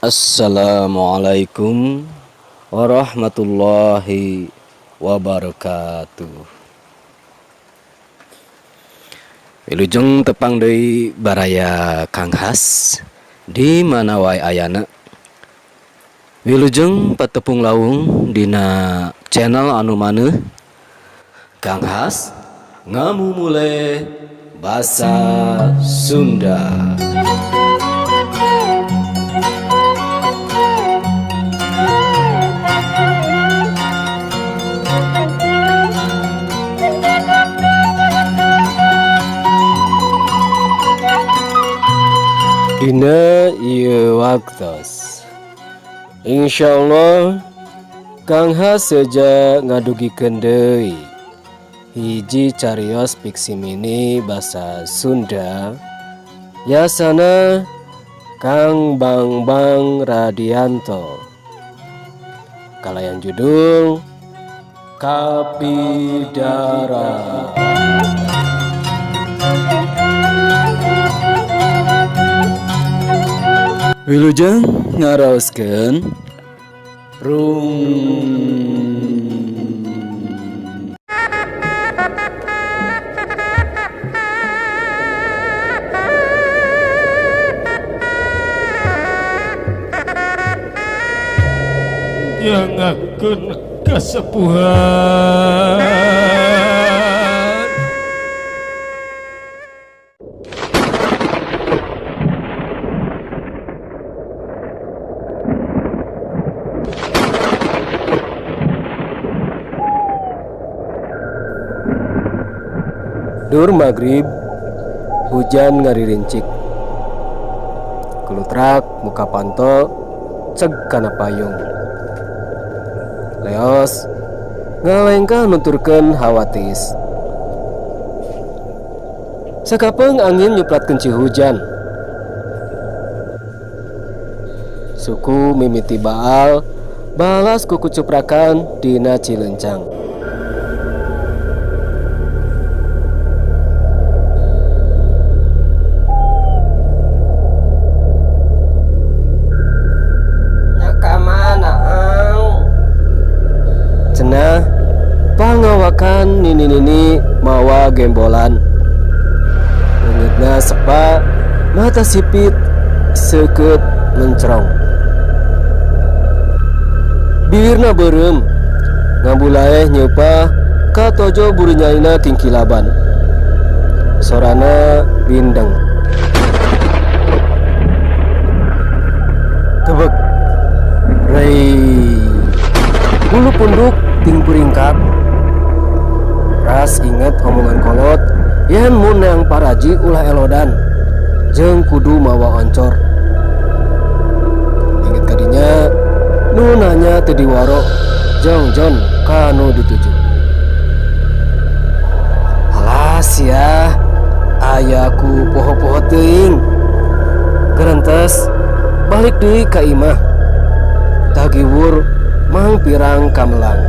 Assalamualaikum warahmatullahi wabarakatuh. Wilujeng tepang deui baraya Kang Has di mana wae ayana. Wilujeng patepung lawung dina channel anu maneuh Kang Has ngamumule basa Sunda. Dina ieu waktos Insyaallah Kang Has seja ngadugikeun deui hiji carios fiksi mini basa Sunda yasana Kang Bangbang Radianto kalayan judul Kapidara. Wilujeng ngaraoskeun rung. Nyangakeun kasepuhan. Dur magrib hujan ngaririncik. Kelutrak muka panto ceg kana payung. Leos ngalengkah nuturkeun hawatis. Sakapeung angin nyuplatkeun hujan. Suku mimiti baal balas kuku cuprakan dina Cilencang. Cenah pangawakan nini-nini mawa gembolan. Leungeutna sepa, mata sipit seukeut mencerong. Bibirna beureum, ngabulaeh nyeupah katojo burinyaina kingkilaban. Sorana bindeng. Tebek. Rei. Bulu punduk ting puringkap. Ras inget omongan kolot yen mun neang paraji ulah elodan jeung kudu mawa oncor. Inget kadinya nu nanya teu diwaro jongjon kanu dituju. Alas ya, ayaku poho-poho teuing. Gerentes balik deui ka imah. Tagiwur mang pirang kamelang.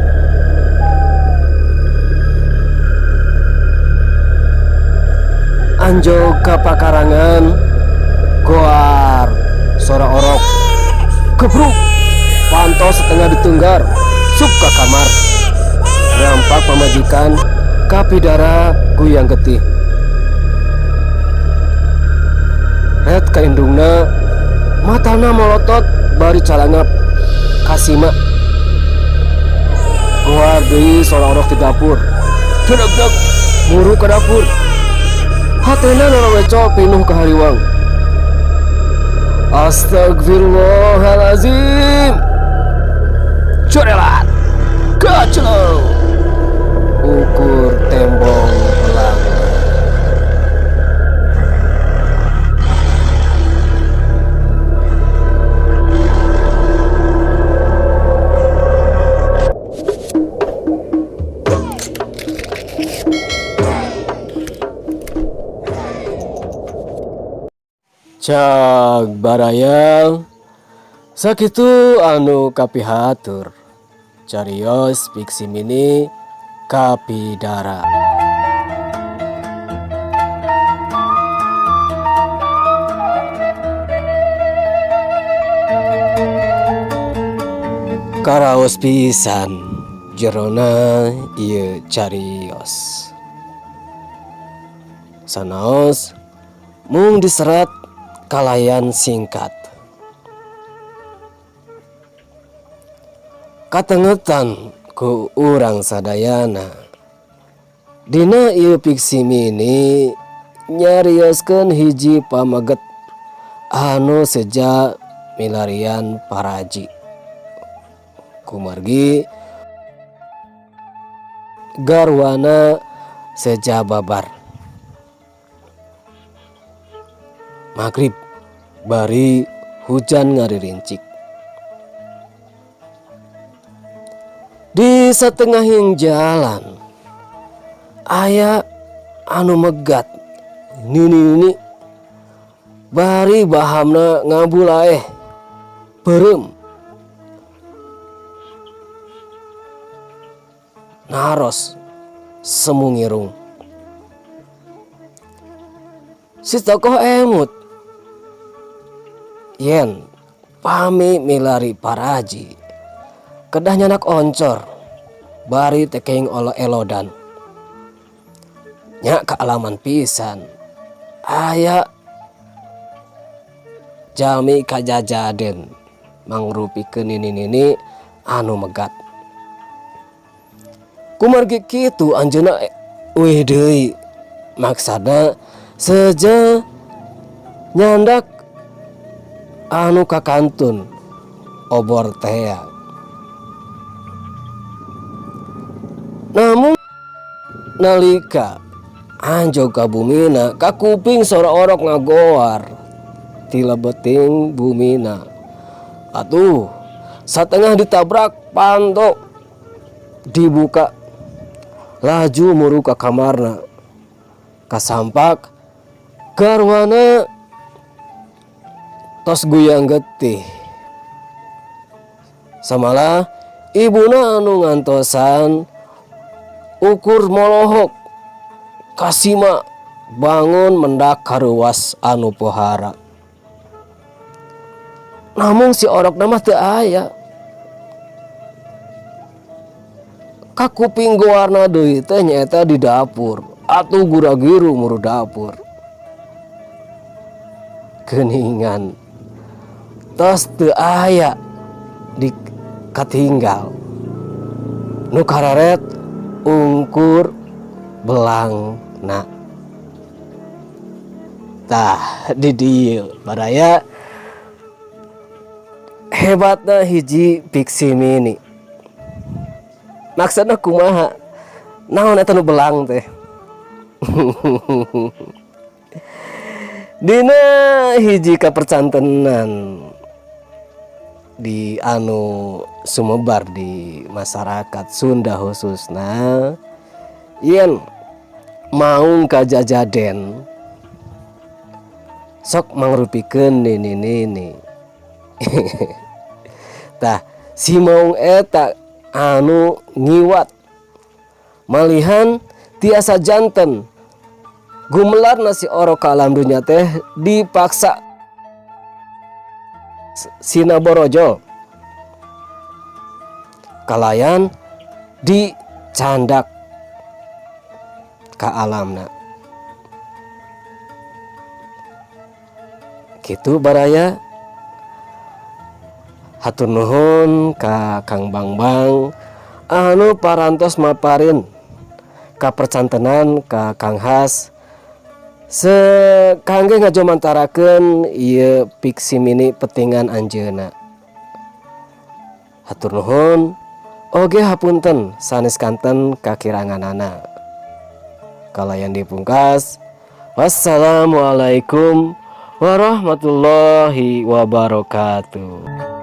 Anjog ka pakarangan, goar sora orok, kebruk, panto setengah ditenggar, sup ka kamar. Rampak pamajikan, kapidara guyang getih. Red ka indungna, matana molotot bari calangap, kasima. Goar deui sora orok di dapur, dedeg-deg muru ka dapur. Hatena naraweco pinuh ka hariwang. Astagfirullahalazim. Corelat kacau. Ukur tembong belang. Cag barayang sakitu anu kapihatur carios fiksi mini Kapidara. Karaos pisan jerona ieu carios. Sanaos mung diserat kalayan singkat. Katengetan ku urang sadayana. Dina ieu fiksi mini nyarioskeun hiji pameget anu seja milarian paraji. Kumargi garwana seja babar. Magrib bari hujan ngaririncik. Di satengahing jalan aya anu megat nini-nini bari bahamna ngabulaeh beureum naros semu ngirung. Si tokoh emut yen pami milari paraji kedah nyanak oncor bari tekeng olo elodan nya kaalaman pisan aya jalmi kajajaden mangrupikeun nini-nini anu megat. Kumargi kitu anjeunna euih deui maksana seja nyandak anu kakantun obor tea. Namun nalika anjog ka bumina kakuping sora orok ngagoar ti lebeting bumina. Atuh satengah ditabrak panto dibuka laju muru ka kamarna kasampak garwana tos guyang getih. Samalah ibuna anu ngantosan ukur molohok kasima bangun mendak karuas anu pohara. Namun si orok mah teu aya. Kakuping goarna deui teh nyaeta di dapur atuh gura-giru muru dapur. Geuningan tos teu aya di katinggal. Nu kareret ungkur belangna. Tah di dieu baraya hebatna hiji fiksi mini. Maksudna kumaha? Naon eta nu belang teh? Dina hiji kapercantenan di anu sumebar di masyarakat Sunda khususna yen maung kajajaden sok mangrupikeun nini-nini. Tah si maung eta anu ngiwat malihan tiasa janten gumelar nasi orok ka alam dunya teh dipaksa sina borojo kalayan dicandak ka alamna. Kitu baraya. Hatur nuhun ka Kang Bangbang anu parantos maparin kapercantenan ka Kang Has sekangge ngajomantarakeun ieu fiksi mini petingan anjeunna. Hatur nuhun oge hapunten sanes kanten kakiranganana. Kalayan dipungkas, wassalamualaikum warahmatullahi wabarakatuh.